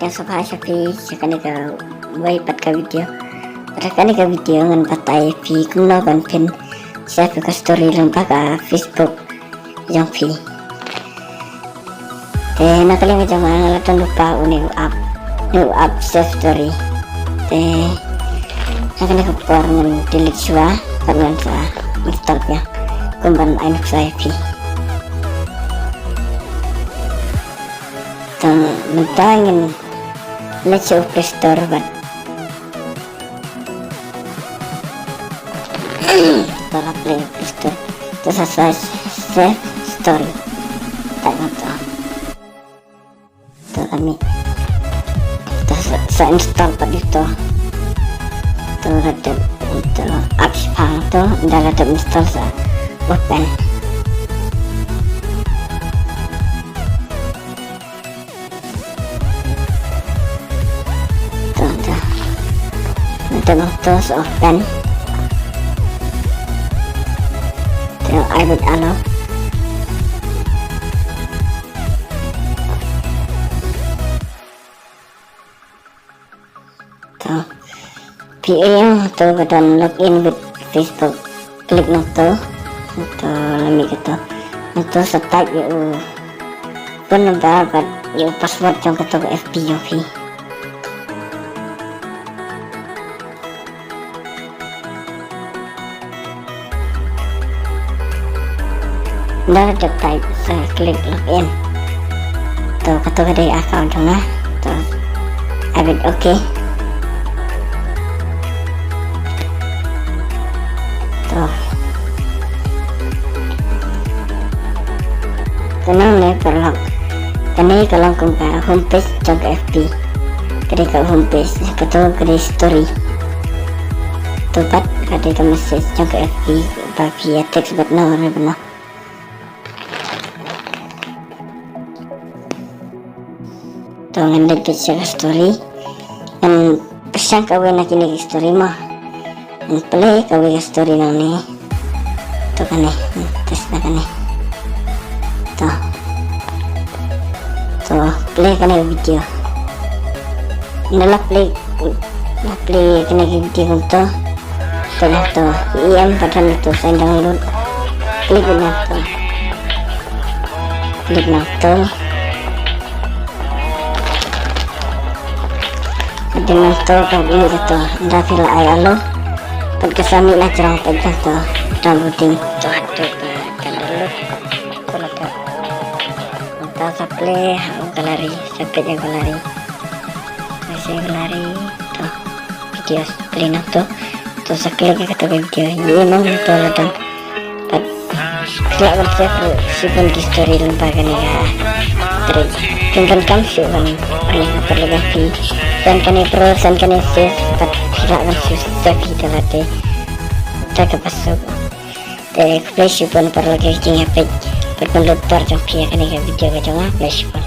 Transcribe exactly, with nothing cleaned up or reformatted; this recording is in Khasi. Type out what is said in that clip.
Ïa sngewbha sha phi sha kane kawei pat ka video. Bad ha kane ka video ngan batai ïa phi kumno ban pyn save ïa ka story lyngba ka Facebook jong phi. Te na ka liang ka jong nga nga la don lypa une u app, une u app Save Story. Te ha kane ka por ngan delete shuwa bad ngan sa install biang kumban ai nuksa ïa phi. Te mynta ngin leit sha u Play Store bad to la Play Store. To sa search Save Story. Type to. To la mih. To sa, sa install pat ïa to. To la dep, to la apps pang to, ynda la dep install sa open. To, to. Ynda to sa open. To ai beit allow. To. Phi ïohi to ka don login with Facebook. Click na to. To la mih kato. Na to sa type ïa u phone number bad ïa u password jong kato ka F B jong phi. Ynda la dep type sa click login. To kato ka dei account jong nga. To ai beit okay. To. Kane ne paralok. Kane ka long kum ka home page jong ka F B. Ka dei ka home page, kato ka dei story. To pat ka dei ka message jong ka F B ba phi ïa text bad no re bad no. To ngan leit beit sha ka story. Ngan pyrshang kawei na kine ki story mo. Ngan play kawei ka story nangne. To kane, ngan test na kane. To. To play kane ka video. Ynda la play, la play kane ka video kumto. To la to. Ïa em button to sign download. Click na to. Click na to. Ynda na to ka video to. Ynda phi la ai allow. Pat ka sa mih na jrong peit to. Downloading. To to ka download. To la to. Mynta sa play ha u gallery, sa peit ha u gallery. Sa sha u gallery, to. Video sa play na to. To sa click ïa kato ka video. Ïa nong to la dang. Pat sla ban save ruh shibun ki story lyngba kane ka trick. Phin donkam shuh ban ai ha photography. Send kane pro, send kane save. Pat sla ban save hi to la te. Ta ka pasuk. Te khublei shibun paralok ïa ki jingïapeit. Bad pynlut dur jong phi ïa kane ka video ka jong nga. Khublei shibun.